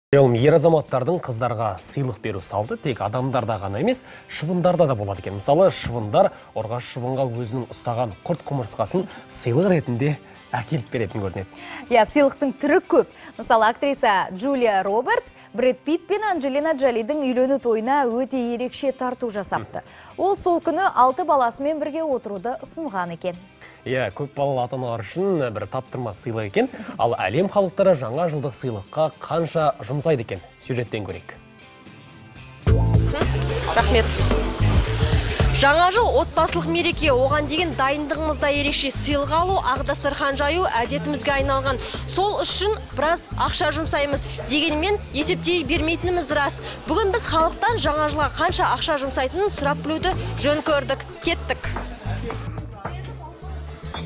Ер азаматтардың қыздарға сыйлық беру салты тек адамдарда ғана емес, шыбындарда да болады екен. Мысалы, шыбындар ұрғашы шыбынға өзінің ұстаған құрт құмырсқасын сыйлық ретінде әкеліп беретін көрінеді. Иә, сыйлықтың түрі көп. Мысалы, актриса Джулия Робертс Брэд Питт пен Анджелина Джолидің үйлену тойына өте ерекше тарту жасапты. Ол сол күні 6 баласымен бірге отыруды ұсынған екен. Иә, көп балалы ата-аналар үшін бір таптырмас сыйлық екен. Ал әлем халықтары жаңа жылдық сыйлыққа қанша жұмсайды екен? Сюжеттен көрейік. Рахмет. Жаңа жыл отбасылық мереке, оған деген дайындығымыз да ерекше. Сыйлық алу, ақ дастархан жаю әдетімізге айналған. Сол үшін біраз ақша жұмсаймыз. Дегенмен есептей бермейтініміз рас. Бүгін біз халықтан жаңа жылға қанша ақша жұмсайтынын сұрап білуді жөн көрдік. Кеттік.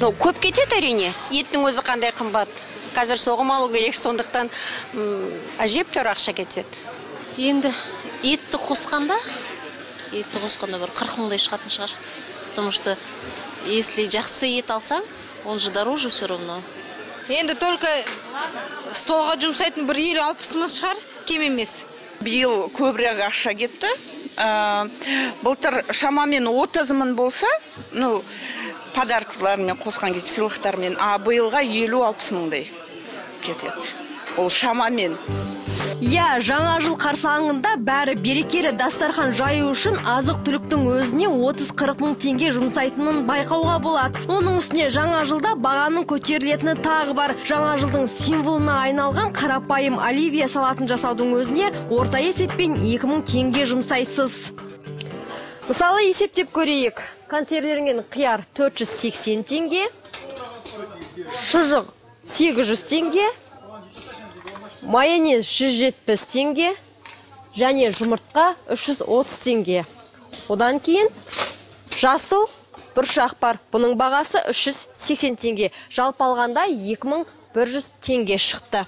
Көп кетеді әрине. Еттің өзі қандай қымбат. Қазір соғым алу керек, сондықтан әжептәуір ақша кетеді. Енді етті қосқанда бір 40 мыңдай шығатын шығар. Потому что если жақсы ет алсаң, он же дороже все равно. Енді только столға жұмсайтын бір 50-60 мың шығар, кем емес. Биыл көбірек ақша кетті. Былтыр шамамен 30 мың болса, ну, подаркалармен қосқан кезде сыйлықтармен, а биылға 50-60 мыңдай кетеді. Ол шамамен. Иә, жаңа жыл қарсаңында бәрі берекелі дастархан жаю үшін азық-түліктің өзіне 30-40 мың теңге жұмсайтынын байқауға болады. Оның үстіне жаңа жылда бағаның көтерілетіні тағы бар. Жаңа жылдың символына айналған қарапайым оливье салатын жасаудың өзіне орта есеппен 2000 теңге жұмсайсыз. Мысалы, есептеп көрейік. Консервіленген қияр 480 теңге, шұжық 800 теңге, майонез 170 теңге және жұмыртқа 330 теңге. Одан кейін жасыл бұршақ бар. Бұның бағасы 380 теңге. Жалпы алғанда 2100 теңге шықты.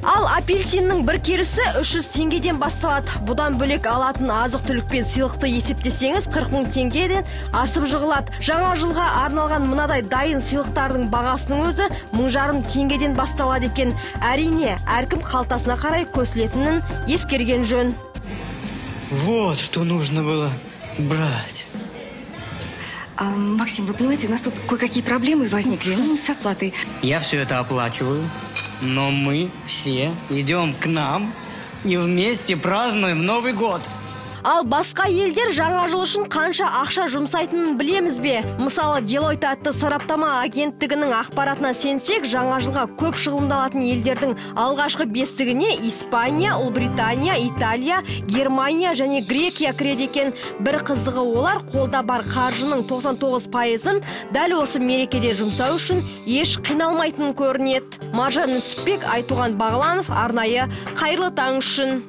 Ал апельсиннің бір келісі 300 теңгеден басталады. Бұдан бөлек алатын азық-түлік пен сыйлықты есептесеңіз 40 мың теңгеден асып жығылады. Жаңа жылға арналған мынадай дайын сыйлықтардың бағасының өзі 1500 теңгеден басталады екен. Әрине, әркім қалтасына қарай көсілетінін ескерген жөн. Вот что нужно было брать. Максим, вы понимаете, у нас тут кое-какие проблемы возникли, с оплатой. Я все это оплачиваю. Но мы все идем к нам и вместе празднуем Новый год. Ал басқа елдер жаңа жыл үшін қанша ақша жұмсайтынын білеміз бе? Мысалы, Deloitte атты сараптама агенттігінің ақпаратына сенсек, жаңа жылға көп шығындалатын елдердің алғашқы бестігіне Испания, Ұлыбритания, Италия, Германия және Грекия кіреді екен. Бір қызығы, олар қолда бар қаржының 99%-ын дәл осы мерекеде жұмсау үшін еш қиналмайтын көрінеді. Маржан Нүсіпбек, Айтуған Бағланов, арнайы Қайырлы таң үшін.